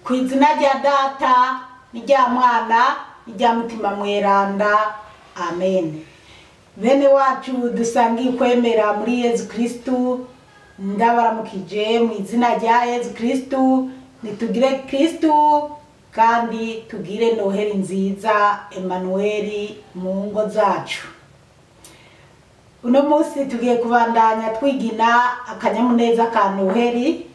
Ku izina rya Data n'irya Mwana n'irya Mutima Mweranda, amen. Bene wacu dusangiye kwemera muri Yezu Kristu, ndabaramukije mu izina rya Yezu Kristu. Nitugire Kristu kandi tugire Noheli nziza Emanueli mu ngo zacu. Uno munsi tugiye kubandanya twigina akanyamuneza ka Noheli.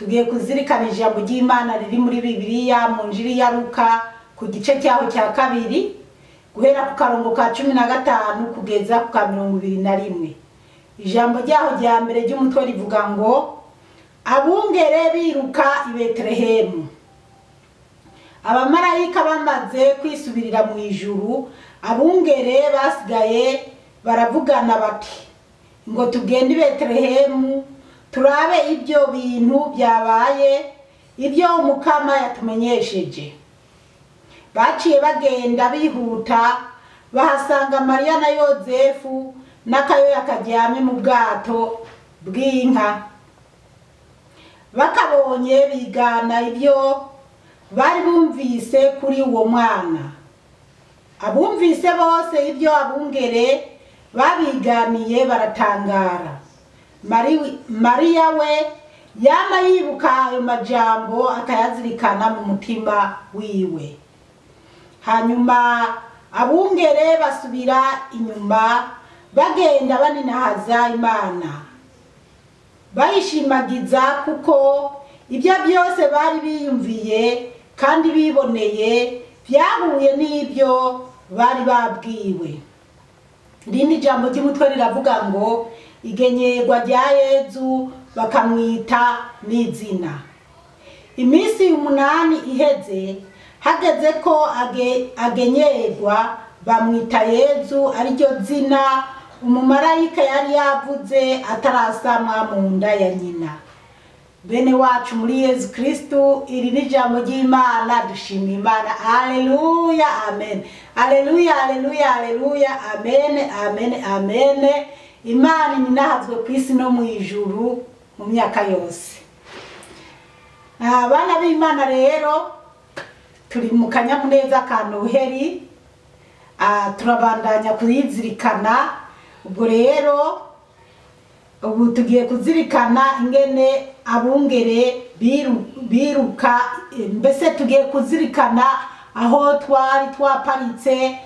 Tugiye kuzirikana ijambo ry'Imana riri muri Bibiliya mu Njiri ya Luka ku gice cyaho cya kabiri, guhera ku karongo ka 15 kugeza ku ka 21. Ijambo ryaho rya mbere ry'umutwe rivuga ngo: abungere biruka i Betelehemu. Abamarayika bamaze kwisubirira mu ijuru, abungere basigaye baravugana bati: ngo tugende i Betelehemu turabe ibyo bintu byabaye, ibyo Umukama yatumenyesheje. Baciye bagenda bihuta, bahasanga Mariya na Yozefu n'akayoya karyamye mu bwato bw'inka. Bakabonye bigana ibyo bari bumvise kuri uwo mwana. Abumvise bose ibyo abungere babiganiye baratangara. Mariya we yama yibuka ayo majambo akayazirikana mu mutima wiwe. Hanyuma abungere basubira inyuma bagenda baninahaza Imana, bayishimagiza kuko ibyo byose bari biyumviye kandi biboneye byahuye n'ibyo bari babwiwe. Irindi jambo ry'umutwe riravuga ngo: igenyerwa rya Yezu bakamwita n'izina. Iminsi 8 iheze, hageze ko agenyerwa bamwita Yezu, ariryo zina umumarayika yari yavuze atarasamwa mu nda ya nyina. Bene wacu muri Yezu Kristu, iri ni ijambo ry'Imana. Dushima Imana. Alleluya, amen. Alleluya, alleluya, alleluya, amen, amen, amen. Imana ninahazwe ku isi no mu ijuru mu myaka yose. Abana b'Imana rero turi mu kanyamuneza ka Noheli, turabandanya kuyizirikana. Ubwo rero ubu tugiye kuzirikana ingene abungere biruka, mbese tugiye kuzirikana aho twari twaparitse,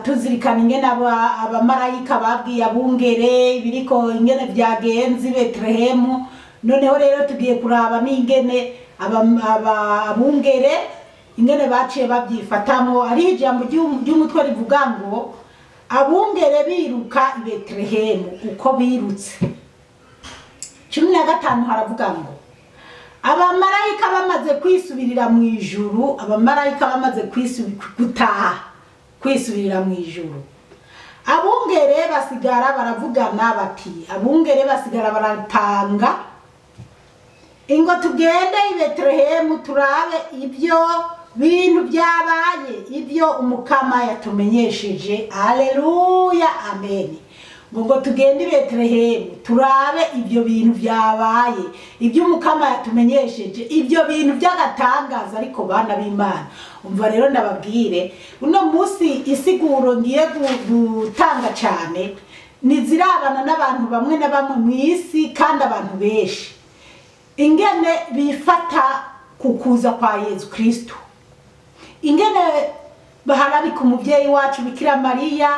tuzirikana ingene abamarayika babwiye abungere ibiriko ingene byagenze i Betelehemu. Noneho rero tugiye kuraba n'ingene abungere ingene baciye babyifatamo. Ari ijambo ry'umutwe rivuga ngo: abungere biruka i Betelehemu uko birutse. 15 haravuga ngo: abamarayika bamaze kwisubirira mu ijuru, abamarayika bamaze gutaha kwisubirira mu ijuru, abungere basigara baravugana bati, abungere basigara baratanga ingo tugende i Betelehemu turabe ibyo bintu byabaye, ibyo Umukama yatumenyesheje. Alleluya, amen. Ngo tugende i Betelehemu turabe ibyo bintu byabaye, ibyo Umukama yatumenyesheje, ibyo bintu by'agatangaza. Ariko bana b'Imana, umva rero ndababwire, uno munsi isiguro ngiye gutanga cyane nizirabana n'abantu bamwe na bamwe mu isi, kandi abantu benshi ingene bifata kukuza kwa Yezu Kristu, ingene baharabika umuvyeyi wacu Bikira Mariya,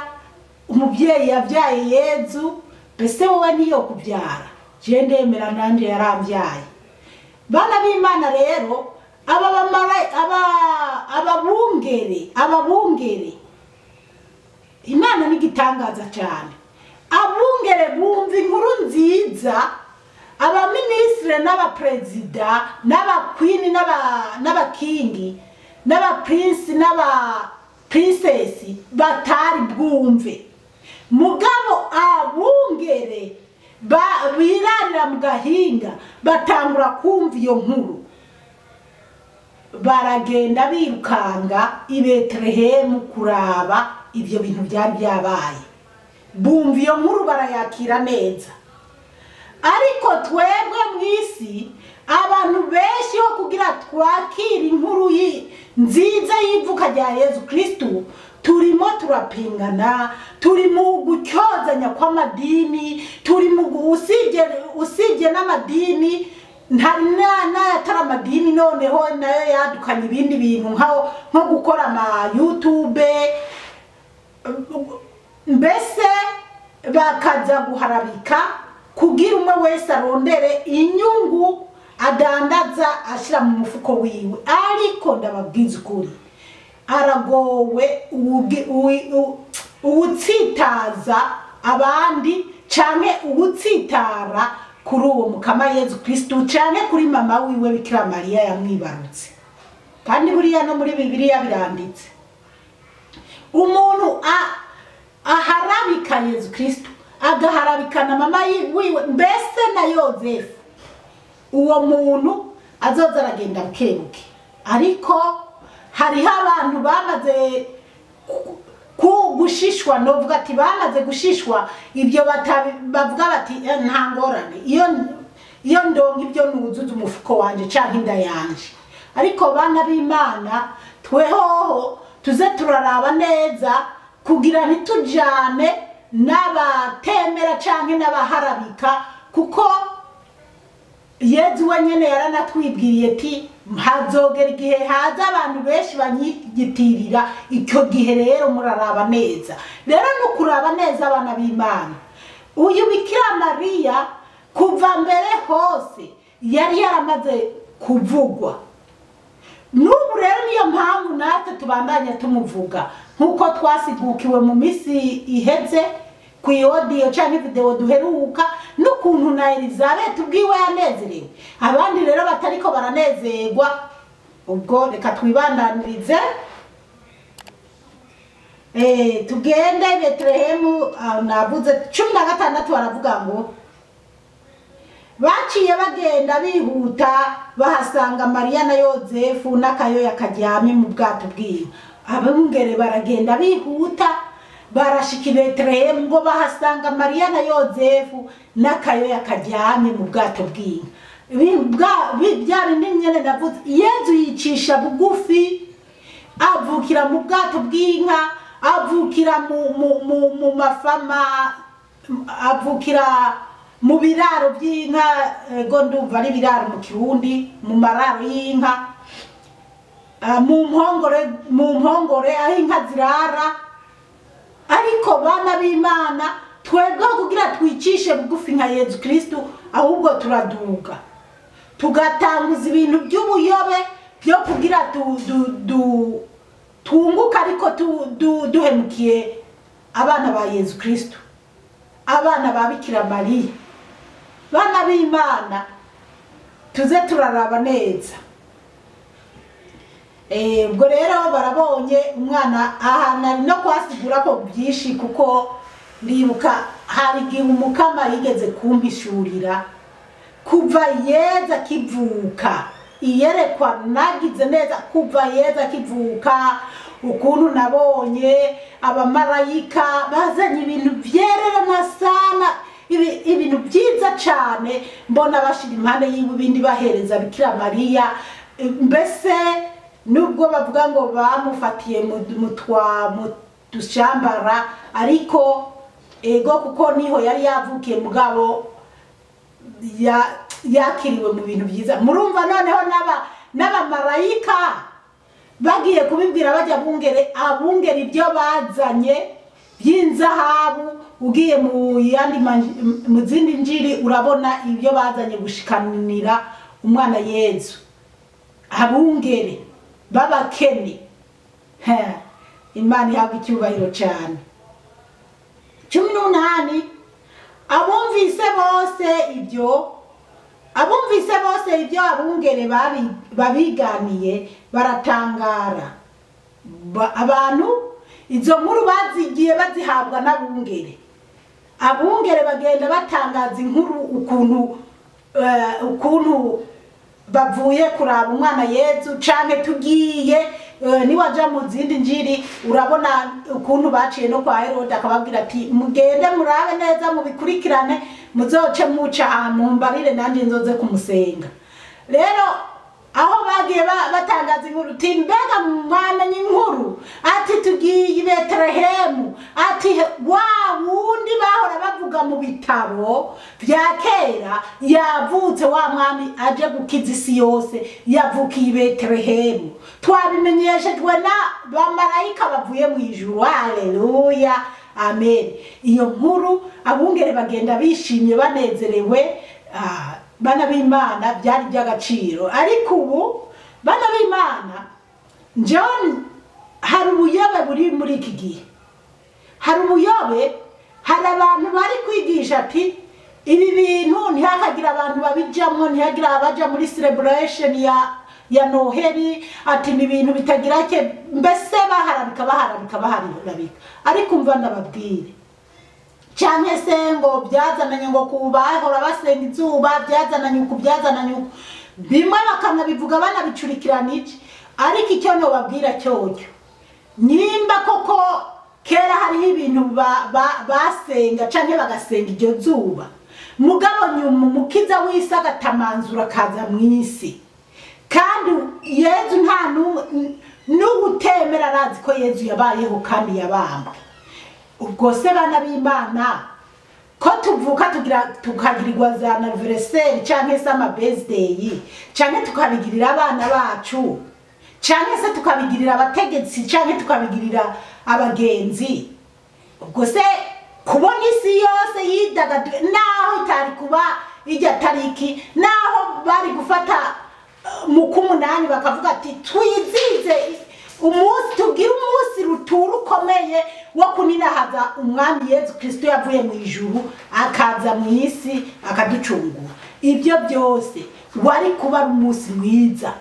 umuvyeyi yavyaye Yezu. Mbese wowe niyo kubyara? Je ndemera nanje yaramvyaye. Bana b'Imana rero, ababungere Imana ni igitangaza cyane. Abungere bumva inkuru nziza, abaministre n'abaprezida n'abakwini n'abakingi n'abaprinsi n'abaprincesi batari bwumve. Mugabo abungere birarira mu gahinga batangura kumva iyo nkuru, baragenda birukanga i Betelehemu kuraba ibyo bintu byari byabaye. Bumva iyo nkuru barayakira neza. Ariko twebwe mu isi abantu benshi ho kugira y'ivuka rya Yezu Kristu turimo turapingana, turi mu gucyozanya kw'amadini, turi mu usibye n'amadini, n'ayatari amadini noneho nayo yadukanye ibindi bintu nko gukora ama YouTube, mbese bakaza guharabika kugira umwe wese arondere inyungu adandaza ashira mu mufuko wiwe. Ariko ndababwiza ukuri, aragowe uwutsitaza abandi canke uwutsitara kuri uwo mukama Yezu Kristu canke kuri mama wiwe Bikira Mariya yamwibarutse. Kandi buriya no muri Bibiliya biranditse, umuntu aharabika Yezu Kristu agaharabikana mama wiwe mbese na Yozefu, uwo muntu azoza aragenda bukebuke. Ariko hariho abantu bamaze gushishwa, novuga ati bamaze gushishwa ibyo bavuga bati nta ngorane, iyo ndonka ibyo nuzuza umufuko wanje canke inda yanje. Ariko bana b'Imana, twehoho tuze turaraba neza kugira ntitujane n'abatemera canke n'abaharabika, kuko Yezu wenyene yaranatwibwiriye ati hazogera igihe haza abantu benshi banyigitirira, icyo gihe rero muraraba neza. Rero no kuraba neza abana b'Imana, uyu Bikira Mariya kuva mbere hose yari yaramaze kuvugwa. N'ubu rero niyo mpamvu natwe tubandanya tumuvuga, nkuko twasigukiwe mu misi iheze ku audio canke video duheruka, n'ukuntu na Elizabeth ubwiwe yanezerewe, abandi rero batariko baranezerwa. Ubwo reka twibandanirize, tugende Betlehemu. Navuze 16 baravuga ngo baciye bagenda bihuta bahasanga Mariya na Yozefu n'akayoya karyamye mu bwato bw'inka. Abungere baragenda bihuta barashika i Betlehemu ngo bahasanga Mariya na Yozefu n'akayoya karyamye mu bwato bw'inka. Bya bindi nyene navuze, Yezu yicisha bugufi, avukira mu bwato bw'inka, avukira mu mafama, avukira mu biraro by'inka, ego ndumva ari biraro mu Kirundi, mu mararo y'inka, mu mpongore aho inka zirara. Ariko bana b'Imana, twebwe kugira twicishe bugufi nka Yezu Kristu, ahubwo turaduga tugatanguza ibintu by'ubuyobe byo kugira twunguka, ariko duhemukiye abana ba Yezu Kristu, abana ba Bikira Mariya. Bana b'Imana, tuze turaraba neza. Ubwo rero barabonye umwana aha, nari no kwasigura ko byinshi, kuko ndibuka hari igihe umukama yigeze kumpishurira kuva Yezu akivuka, iyerekwa nagize neza kuva Yezu akivuka, ukuntu nabonye abamarayika bazanye ibintu byererana sana, ibintu byiza cyane, mbona bashira impande yiwe ibindi bahereza Bikira Mariya. Mbese nubwo bavuga ngo bamufatiye mu dushambara, ariko ego kuko niho yari yavukiye, mugabo yakiriwe mu bintu byiza. Murumva noneho n'abamarayika bagiye kubibwira bajya bungere, abungere ibyo bazanye by'inzahabu. Ugiye mu yandi mu zindi njiri urabona ibyo bazanye gushikanira umwana Yezu, abungere babakene. Imana ihabwa icyubahiro cyane. 18 abumvise bose ibyo abungere babiganiye baratangara. Abantu izo nkuru bazigiye bazihabwa n'abungere. Abungere bagenda batangaza inkuru ukuntu bavuye kuraba umwana Yezu, canke tugiye niwaja mu zindi njiri urabona ukuntu baciye no kwa Herode, akababwira ati mugende murabe neza mubikurikirane, muzoce muca ahantu mbarire nanje nzoze kumusenga. Rero Aho bagiye batangaza inkuru uti mbega mwamenye inkuru, ati tugiye i Betelehemu, ati wa wundi bahora bavuga mu bitabo vya kera yavutse, wa mwami aje gukiza isi yose yavukiye i Betelehemu, twabimenyeshejwe na bamarayika bavuye mu ijuru. Haleluya, amen. Iyo nkuru abungere bagenda bishimye banezerewe. Bana b'Imana, byari by'agaciro. Ariko ubu, bana b'Imana, John, hari ubuyobe buri muri iki gihe, hari ubuyobe, hari abantu bari kwigisha ati ibi bintu ntihakagira abantu babijamwo, ntihagire abaja muri celebration ya Noheli, ati ni ibintu bitagira ke, mbese baharabika baharabika baharabika. Ariko umva ndababwire, canke se ngo byazananye ngo kubahora basenga izuba, byazananye uku, byazananye uku, bimwe bakanabivuga banabicurikiranije. Ariko icyo nobabwira cyocyo, nimba koko kera hariho ibintu basenga canke bagasenga iryo zuba, mugabo nyuma umukiza w'isi agatamanzura akaza mw'isi, kandi Yezu nta n'uwutemera arazi ko Yezu yabayeho kandi yabambwe. Ubwo se bana b'Imana, ko tuvuka tukagirirwa za anniversaire canke se ama birthday, canke tukabigirira abana bacu, canke se tukabigirira abategetsi, canke tukabigirira abagenzi, ubwo se kubona isi yose yidagaduye, naho itari kuba ijya tariki, naho bari gufata mu kumunani bakavuga ati twizize umunsi, tugire umunsi rutura ukomeye wo kuninahaza umwami Yezu Kristo yavuye mu ijuru akaza mu isi akaducungura, ibyo byose wari kuba ari umunsi mwiza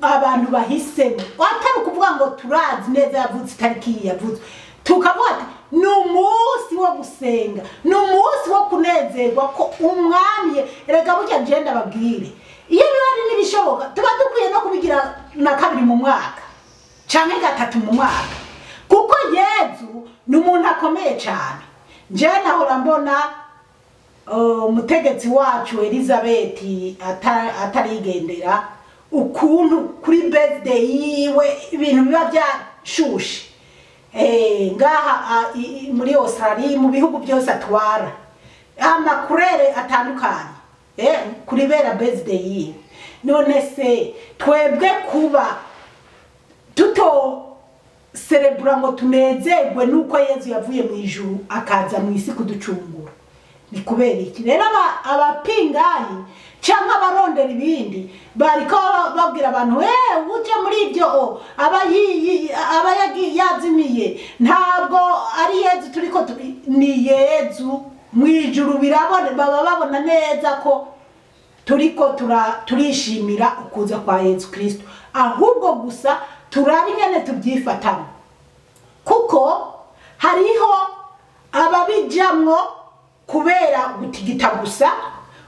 abantu bahisemo, atari ukuvuga ngo turazi neza yavutse itariki iyi yavutse, tukavuga ati ni umunsi wo gusenga, ni umunsi wo kunezerwa ko umwami. Erega burya njye ndababwire, iyo biba ari n'ibishoboka tuba dukwiye no kubigira na kabiri mu mwaka canke gatatu mu mwaka, kuko Yezu ni umuntu akomeye cyane. Njye nahora mbona umutegetsi wacu Elizabeth atarigendera, ukuntu kuri birthday yiwe ibintu biba byashushe ngaha muri Australia, mu bihugu byose atwara amakurere atandukanye kuri bera birthday yiwe. None se twebwe kuba tuto serebura ngo tunezerwe nuko Yezu yavuye mu ijuru akaza mu isi kuducungura, ni kubera iki? Rero abapingayi cyangwa abarondera ibindi bariko babwira abantu uje muri ibyo aba yazimiye, ntabwo ari Yezu turiko, ni Yezu mu ijuru birabona, baba babona neza ko turiko turishimira ukuza kwa Yezu Kristo, ahubwo gusa turabe ingene tubyifatamo, kuko hariho ababijamwo kubera gutigita gusa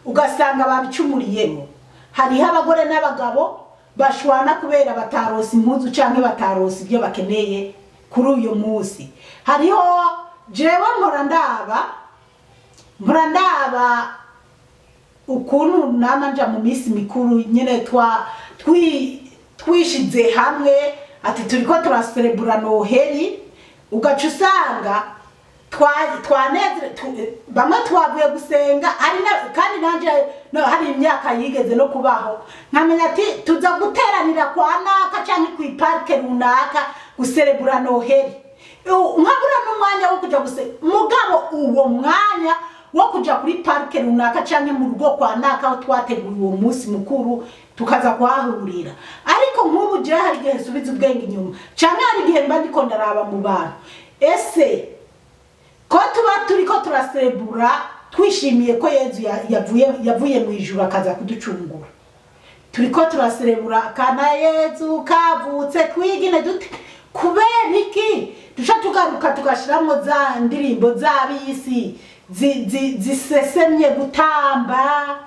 ugasanga babicumuriyemo. Hariho abagore n'abagabo bashwana kubera batarosa impuzu canke batarosa ibyo bakeneye kuri uyo munsi. Hariho jewe mpora ndaba ukuntu nama nja mu minsi mikuru nyene twishize hamwe ati turiko turaserebura Noheli, ugaca usanga bamwe twavuye gusenga, kandi nanje hari imyaka yigeze no kubaho nkamenya ati tuza guteranira kwa naka canke ku parike runaka guserebura Noheli, nkabura n'umwanya wo kuja gusenga. Mugabo uwo mwanya wo kuja kuri parike runaka canke mu rugo kwa naka aho twateguye uwo munsi mukuru tukaza kuhahurira. Ariko nk'ubu je hari igihe nsubiza ubwenge inyuma, canke hari igihe mba ndiko ndaraba mu bantu, ese ko tuba turiko turaserebura twishimiye ko Yezu yavuye mu ijuru akaza kuducungura, turiko turaserebura kana Yezu kavutse twigine dute, kubera iki duca tugaruka tugashiramwo za ndirimbo z'abisi zisesemye gutamba,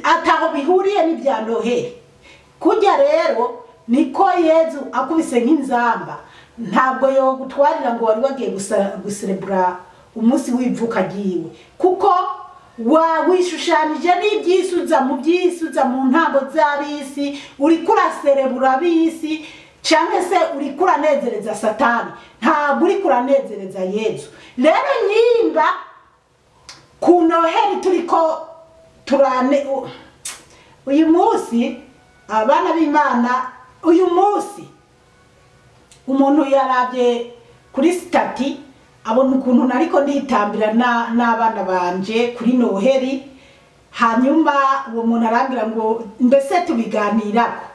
ataho bihuriye n'ibya Noheli? Kurya rero niko Yezu akubise nk'inzamba, ntabwo yo gutwarira ngo wari wagiye guserebura umunsi w'ivuka ryiwe, kuko Wishushanyije n'ibyisuza mu byisuza mu ntango z'abisi, uriko uraserebura abisi cyangwa se uriko uranezereza Satani, ntabwo uriko uranezereza Yezu. Rero nyimba ku Noheli turiko turane uyu munsi, abana b'Imana, uyu munsi umuntu yarabye kuri statut abona ukuntu nariko nditambira n'abana banje kuri Noheli. Hanyuma uwo muntu arambwira ngo mbese tubiganirako,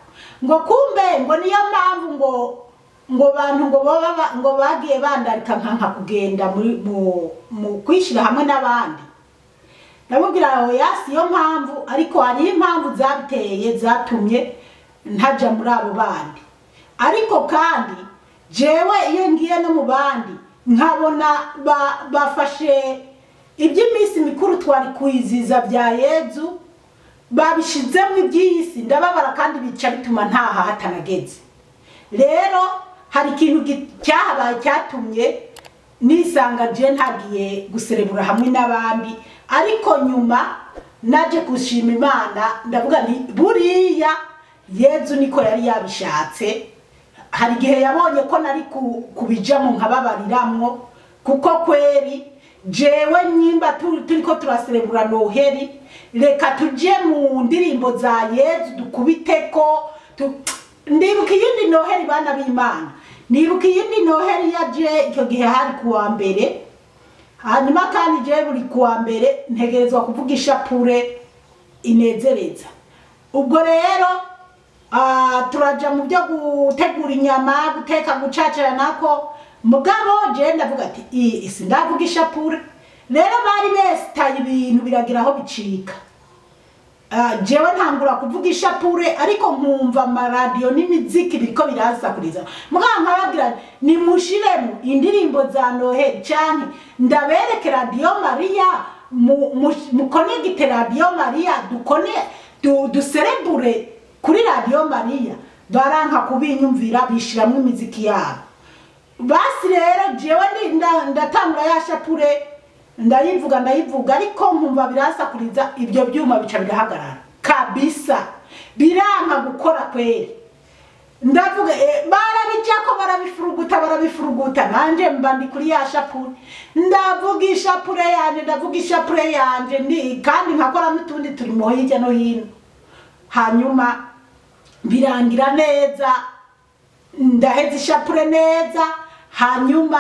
ngo kumbe ngo niyo mpamvu ngo bantu ngo baba ngo bagiye bandarika nkanka kugenda mu kwishira hamwe n'abandi. Ndamubwira oya, siyo mpamvu, ariko hari impamvu zabiteye zatumye ntaja muri abo bandi. Ariko kandi jewe iyo ngiye no mu bandi nkabona bafashe iby'iminsi mikuru twari kwiziza bya Yezu babishizemo iby'isi, ndababara kandi bica bituma ntaha hatanageze. Rero hari ikintu cyahabaye cyatumye nisanga je ntagiye guserebura hamwe n'abandi, ariko nyuma naje gushima Imana, ndavuga nti buriya Yezu niko yari yabishatse. Hari igihe yabonye ko nari kubijamo nkababariramwo, kuko kweri jewe nyimba turiko turaserebura Noheli, reka tuje mu ndirimbo za Yezu dukubiteko. Ndibuka iyindi Noheli, bana b'Imana, nibuka iyindi Noheli yaje icyo gihe hari kuwa mbere. Hanyuma kandi je buri kuwa mbere ntegerezwa kuvuga ishapure inezereza. Ubwo rero turaja mu byo gutegura inyama, guteka, gucacara nako, mugabo je ndavuga ati isi ndavuga ishapure. Rero bari besitaye ibintu biragira aho bicika. Jewe ntangura kuvuga ishapure, ariko nkumva amaradiyo n'imiziki biriko birasakuriza. Mugabo nkababwira nimushiremo indirimbo za Noheli canke ndabereke Radiyo Mariya, mukonegite Radiyo Mariya, duserebure kuri Radiyo Mariya. Baranka kubinyumvira, bishiramwo imiziki yabo. Basi rero jewe ndatangura ya shapure, ndayivuga ndayivuga, ariko nkumva birasakuriza, ibyo byuma bica birahagarara kabisa, biranka gukora kweri. Ndavuga barabijako, barabifuruguta barabifuruguta, nanje mba ndi kuri ya shapure, ndavuga ishapure yanje, ndavuga ishapure yanje, kandi nkakora n'utundi turimo hirya no hino. Hanyuma birangira neza, ndaheza ishapure neza. Hanyuma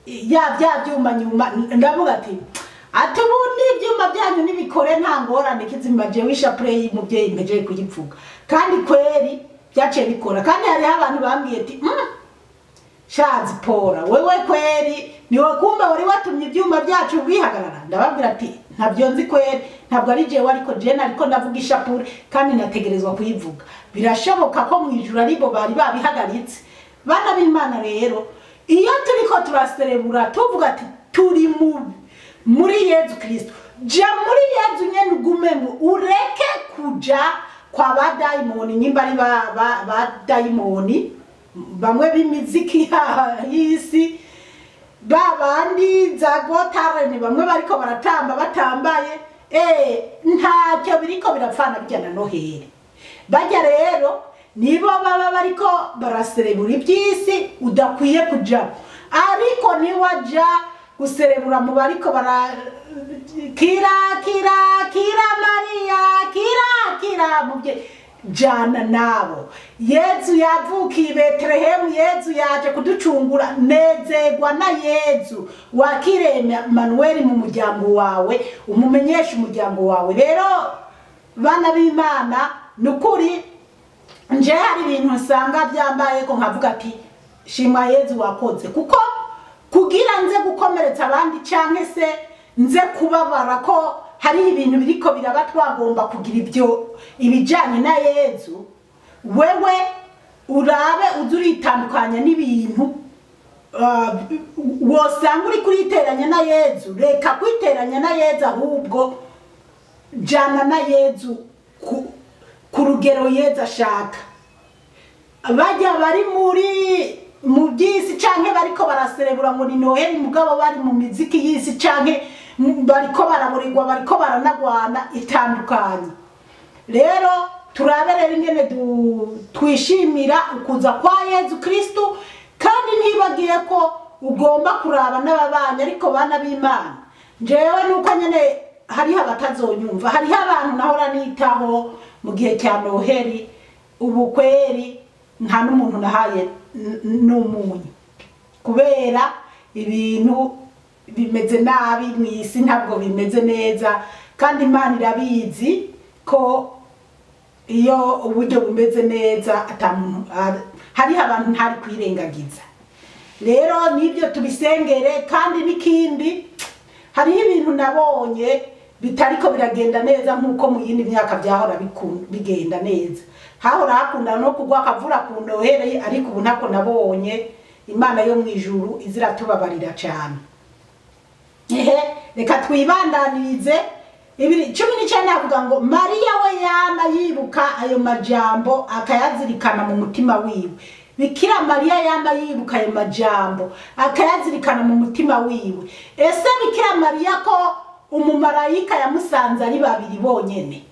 ya bya byuma nyuma ndavuga ati ubu n'ibyuma byanyu nibikore nta ngorane, kizima jewe ishapure y'umubyeyi mpejeje kuyivuga. Kandi kweri byaciye bikora. Kandi hariho abantu bambwiye ati shazi pora wewe kweri niwe kumbe wari watumye ibyuma byacu bihagarara. Ndababwira ati ntabyo nzi kweri, ntabwo ari jewe, ariko je nariko ndavuga ishapure kandi nategerezwa kuyivuga. Birashoboka ko mu ijuru aribo bari babihagaritse. Bana b'Imana rero iyo turiko turaserebura tuvuga ati turi muri Yezu Kristo, ja muri Yezu nyene ugumemo, ureke kuja kwa badayimoni, nyimba ari badayimoni bamwe b'imiziki y'isi, babandi za gotarene bamwe bariko baratamba batambaye, ntacyo biriko birapfana bijya na Noheli. Bajya rero nibo baba bariko baraserebura iby'isi udakwiye kuja, ariko niwaja guserebura mu bariko bara kira kira kira Mariya kira kira mubye, jana nabo. Yezu yavukiye Betelehemu, Yezu yaje kuducungura, nezerwa na Yezu. Wakire Manuel mu muryango wawe, umumenyeshe umuryango wawe. Rero bana b'Imana, nukuri nje hari ibintu nsanga byambaye ko nkavuga ati shimwa Yezu wakoze, kuko kugira nze gukomeretsa abandi canke se nze kubabara ko hari ibintu biriko biraba twagomba kugira ibyo ibijanye na Yezu. Wewe urabe uzuritandukanya n'ibintu wosanga uri kuriteranya na Yezu. Reka kwiteranya na Yezu, ahubwo jana na Yezu ku rugero Yezu ashaka. Bajya bari muri mu by'isi canke bariko baraserebura muri Noheli, mugabo bari mu miziki y'isi canke Bariko baraburirwa, bariko baranagwana itandukanye. Rero turabe rero ingene twishimira ukuza kwa Yezu Kristu, kandi ntibagiye ko ugomba kuraba n'ababanye. Ariko bana b'Imana, jewe nuko nyene hariho abatazonyumva, hariho abantu nahora nitaho mu gihe cya Noheri, ubukweri nta n'umuntu nahaye n'umunyu, kubera ibintu bimeze nabi mu isi, ntabwo bimeze neza. Kandi Imana irabizi ko iyo uburyo bumeze neza ata muntu hariho abantu ntari kwirengagiza. Rero nibyo tubisengere. Kandi n'ikindi, hariho ibintu nabonye bitariko biragenda neza nk'uko mu yindi myaka byahora bigenda neza. Hahora hakunda no kugwa akavura ku Noheri, ariko ubu ntako nabonye. Imana yo mu ijuru iziratubabarira cyane. Ehe, reka twibandanirize. 2:19 avuga ngo Mariya we yama yibuka ayo majambo akayazirikana mu mutima wiwe. Bikira Mariya yama yibuka ayo majambo akayazirikana mu mutima wiwe. Ese Bikira Mariya ko umumarayika yamusanze ari babiri bonyene,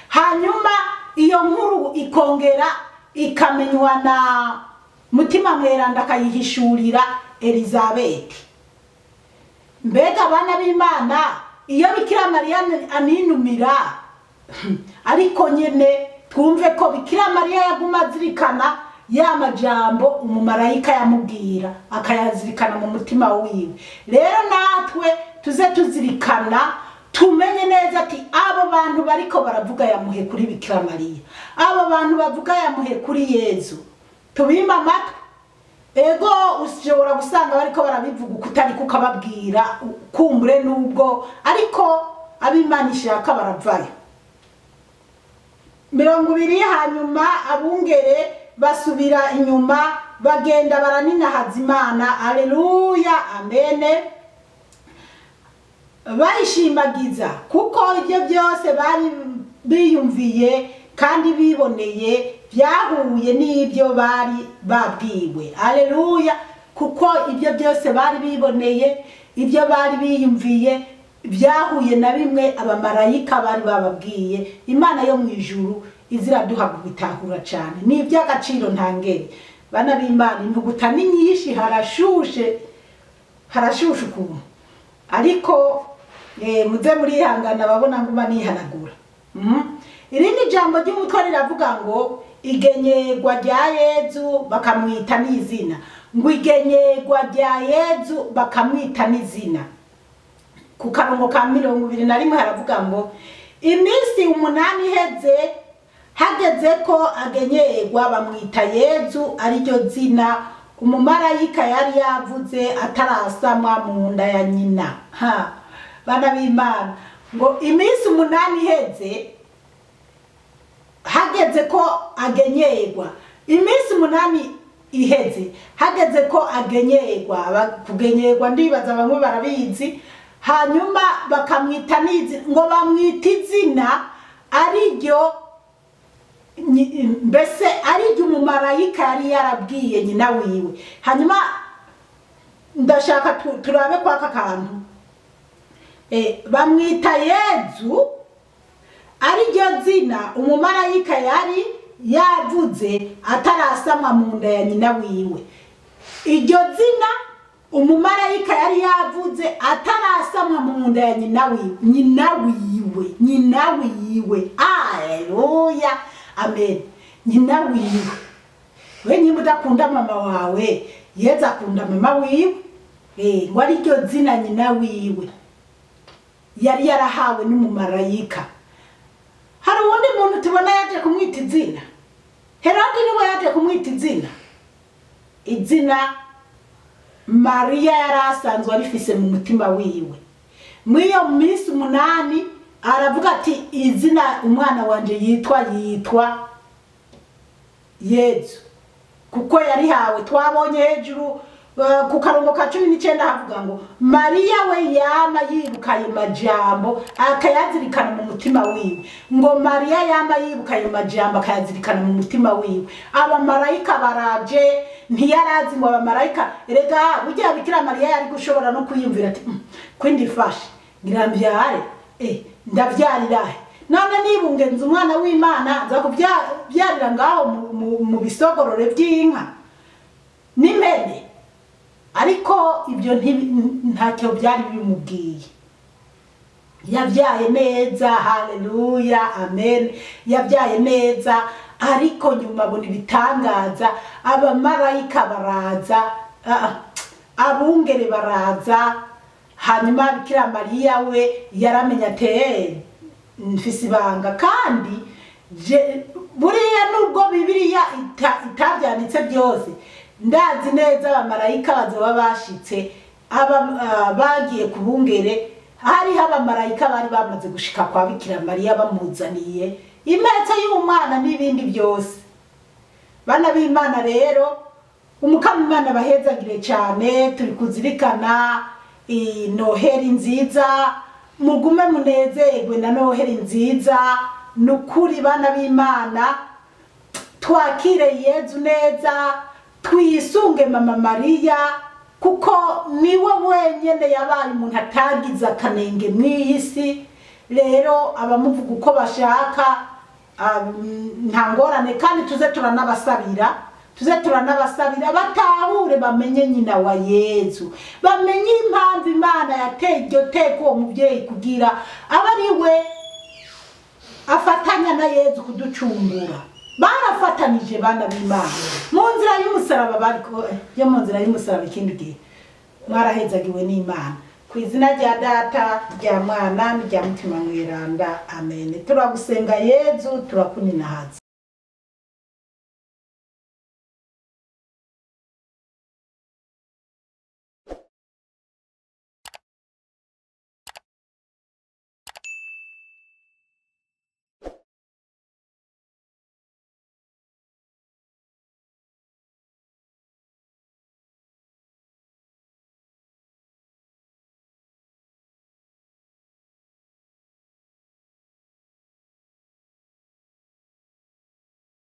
hanyuma iyo nkuru ikongera ikamenywa na Mutima Mweranda akayihishurira Elizabeth, mbega abana b'Imana, iyo Bikira Mariya aninumira? Ariko nyene twumve ko Bikira Mariya yaguma azirikana ya majambo umumarayika yamubwira, akayazirikana mu mutima wiwe. Rero natwe tuze tuzirikana, tumenye neza ati abo bantu bariko baravuga yamuhe kuri Bikira Mariya, abo bantu bavuga yamuhe kuri Yezu, tubima amatwi. Ego, ushobora gusanga bariko barabivuga ukutari kukababwira, kumbure nubwo, ariko ab'Imana ishaka baravayo. 20. Hanyuma abungere basubira inyuma, bagenda baraninahaza Imana, aleluya, amene, bayishimagiza, kuko ibyo byose bari biyumviye kandi biboneye byahuye n'ibyo bari babwiwe. Aleluya! Kuko ibyo byose bari biboneye, ibyo bari biyumviye, byahuye na bimwe abamarayika bari bababwiye. Imana yo mu ijuru iziraduha kubitahura cyane, ni iby'agaciro ntangere. Bana b'Imana, intuguta ni nyinshi, harashushe, harashushe ukuntu, ariko muze murihangana, babona nguma nihanagura. Irindi jambo ry'umutwe riravuga ngo igenyerwa rya Yezu bakamwita n'izina. Ngo igenyerwa rya Yezu bakamwita n'izina. Ku karongo ka 21 haravuga ngo iminsi 8 iheze, hageze ko agenyerwa, bamwita Yezu, ariryo zina umumarayika yari yavuze atarasamwa mu nda ya nyina. Ha, bana b'Imana, ngo iminsi 8 iheze, hageze ko agenyerwa, iminsi 8 iheze, hageze ko agenyerwa. Kugenyerwa ndibaza bamwe barabizi. Hanyuma bakamwita n'izi, ngo bamwita izina ariryo mbese ariryo umumarayika yari yarabwiye nyina wiwe. Hanyuma ndashaka turabe kwaka kantu. Bamwita Yezu, ariryo zina umumarayika yari yavuze atarasamwa mu nda ya nyina wiwe. Iryo zina umumarayika yari yavuze atarasamwa mu nda ya nyina wiwe, nyina wiwe, nyina wiwe. Aleluya, amen. Nyina wiwe. We nyimba udakunda mama wawe, Yezu akunda mama wiwe. Ngo ariryo zina nyina wiwe yari yarahawe n'umumarayika. Hari uwundi muntu tubona yaje kumwita izina? Herode niwe yaje kumwita izina. Izina Mariya yari asanzwe arifise mu mutima wiwe. Muri iyo minsi 8 aravuga ati izina umwana wanje yitwa Yezu, kuko yarihawe. Twabonye hejuru ku karongo ka 19 havuga ngo Mariya we yama yibuka ayo majambo akayazirikana mu mutima wiwe. Ngo Mariya yama yibuka ayo majambo akayazirikana mu mutima wiwe. Abamarayika baraje, ntiyarazi ngo abamarayika, erega burya Bikira Mariya yari gushobora no kwiyumvira ati kwindi fashe Ngira mbyare, ndavyarira he? None nibungenze umwana w'Imana nza kubyarira ngaho mu bisogorore by'inka n'impene? Ariko ibyo ntacyo byari bimubwiye. Yabyaye neza, haleluya, amen. Yabyaye neza, ariko nyuma abona ibitangaza. Abamarayika baraza, abungere baraza. Hanyuma Bikira Mariya we yaramenya ati mfise ibanga. Kandi buriya nubwo Bibiliya itabyanditse byose, ndazi neza abamarayika bazoba bashitse, bagiye ku bungere, hariho abamarayika bari bamaze gushika kwa Bikira Mariya bamuzaniye impetso y'umwana n'ibindi byose. Bana b'Imana rero, Umukama Imana bahezagire cyane. Turi kuzirikana Noheri nziza, mugume munezerwe na Noheri nziza. Nukuri bana b'Imana, twakire Yezu neza, twisunge Mama Mariya, kuko niwe wenyene yabaye umuntu atagize akanenge mw'iyi si. Rero abamuvuga uko bashaka nta ngorane, kandi tuze turanabasabira batahure, bamenye nyina wa Yezu, bamenye impamvu Imana yateye iryo teka uwo muvyeyi kugira abe ari we afatanya na Yezu kuducungura. Barafatanije bana b'Imana mu nzira y'umusaraba, bariko yo mu nzira y'umusaraba. Ikindi gihe mwarahezagiwe n'Imana. Ku izina rya Data, rya Mwana n'irya Mutima Mweranda, amen. Turagusenga Yezu, turakuninahaza.